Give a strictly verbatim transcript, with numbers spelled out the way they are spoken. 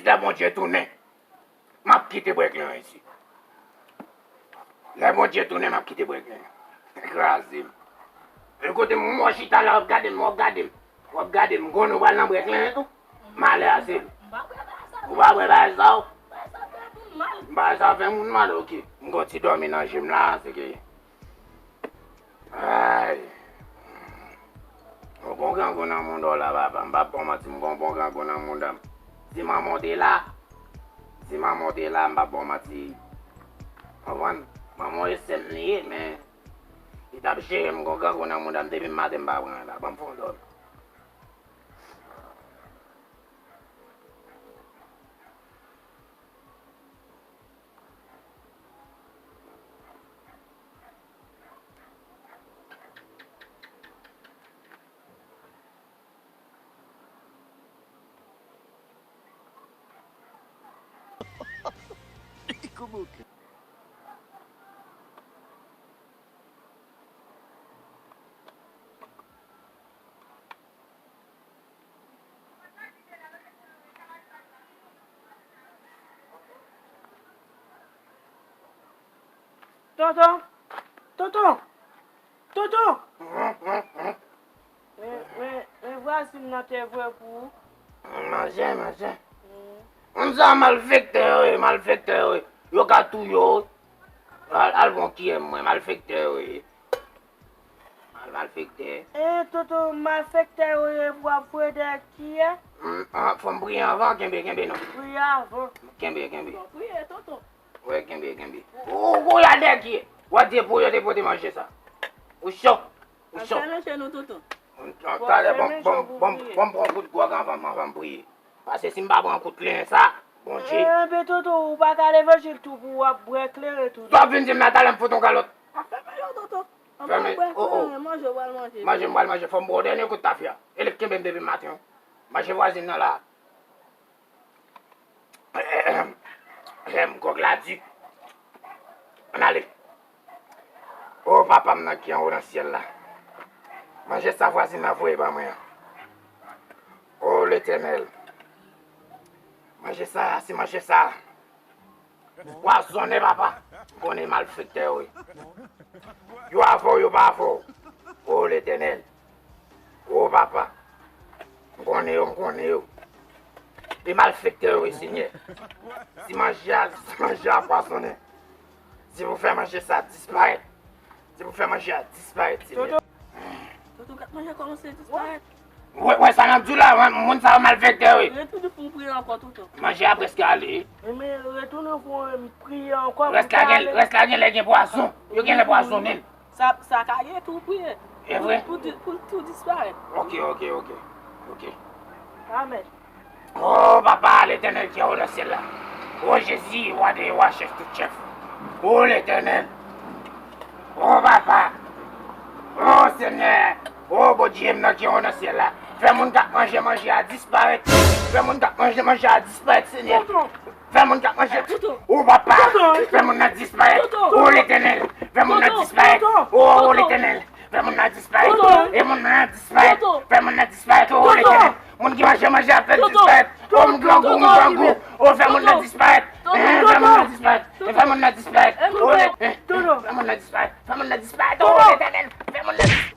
Lè Bondye tounen, m ap kite Brèklè an isi. Lè Bondye tounen, m ap kite Brèklè an. Kraze m. E kote m, mwen chita la, w ap gade m, w ap gade m. W ap gade m, konnen w pral nan Brèklè an tou. Malè a se. Ou pa kwè bagay sa, w? Bagay sa fè moun mal, oke. M gon ti dòmi nan je m la, se ke Ay. Yon bon grangou nan mouda w la, papa. M p ap ba w manti, m gon bon grangou nan mouda m. Si manman w te la, si manman w te la, m p ap ba w manti. Konprann? Manman w e sè m li ye, men li t ap jere m, gon grangou nan mouda m. Depi maten m pa pran la. Ban m fè yon dòmi. Tonton! Tonton! Tonton! Men, men, men vwazin nan te vre pou ou. Manje, manje. Moun sa malfektè yo ye, malfektè yo ye. Yo ka touye w. Al, al bon kiyè mwen, malfektè yo ye. Al, malfektè. E, tonton, malfektè yo ye pou w ap voye dèyè kiyè? Fò m priye anvan, kenbe, kenbe non. Priye avan. Kenbe, kenbe. Bon, priye, tonton. Wè, kenbe, kenbe. Ou, ou, la dèyè kiyè? W ap di pou yo te pote manje sa. Ou cho. Ou cho. Fèmen je nou, tonton. Talè, bon, bon, bon, bon, pran kout gwòg anvan, anvan m priye. Paske si m pa pran kout kleren sa, Bondye. Enben, tonton, ou pa ka levanjil tou pou w ap bwè kleren tou. Sa w vin di m la, talè m fout yon kalòt. Fèmen yo, tonton. Anvan w bwè kleren, manje w pral manje. Manje m pral manje, fò m bwè yon dènye kout tafya. E li k kenbe m depi maten. Manje vwazin nan la. Em, gwòg la di. Ann ale. O papa m nan ki anwo nan syèl la. Manje sa vwazin nan voye ban mwen an. O Letènèl. Manje sa, se manje sa. Pwazonnen papa. M konnen malfektè yo ye. Yo avè w, yo pa avè w. O Letènèl. O papa, m konnen yo, m konnen yo. E malfektè yo ye, Senyè. Si manje a, si manje a pwazonnen, si pou fè manje sa disparèt, si pou fè manje a disparèt, Senyè. Tonton, gad manje a kòmanse disparèt. Wè, wè sa n ap di w la, moun sa yo malfektè yo ye. Retounen pou m priye ankò, tonton. Manje a prèske ale. Men retounen pou m priye ankò. Rès la gen, rès la genlè gen pwazon. Yo genlè pwazonnen l. Sa, sa ka ye tou priye. E vre? Pou, pou, pou tou disparèt. Ok, ok, ok. Ok. Amèn. O papa, Letènèl ki anwo nan syèl la. O Jezi, wa dè wa, chèf tout chèf. O Letènèl. O papa. O Senyè. O Bondye m nan ki anwo nan syèl la. Fè moun k ap manje manje a disparèt. Fè moun k ap manje manje a disparèt, Senyè. Fè moun k ap manje. O papa, fè moun nan disparèt. O Letènèl, fè moun nan disparèt. O Letènèl, fè moun nan disparèt. E moun nan disparèt. Fè moun nan disparèt. O Letènèl, moun ki manje manje ap fè disparèt. O m grangou, m grangou. O fè moun nan disparèt. Fè moun nan disparèt. Fè moun nan disparèt. O Letènèl, fè moun nan disparèt. Fè moun nan disparèt. O Letènèl, fè moun nan disparèt.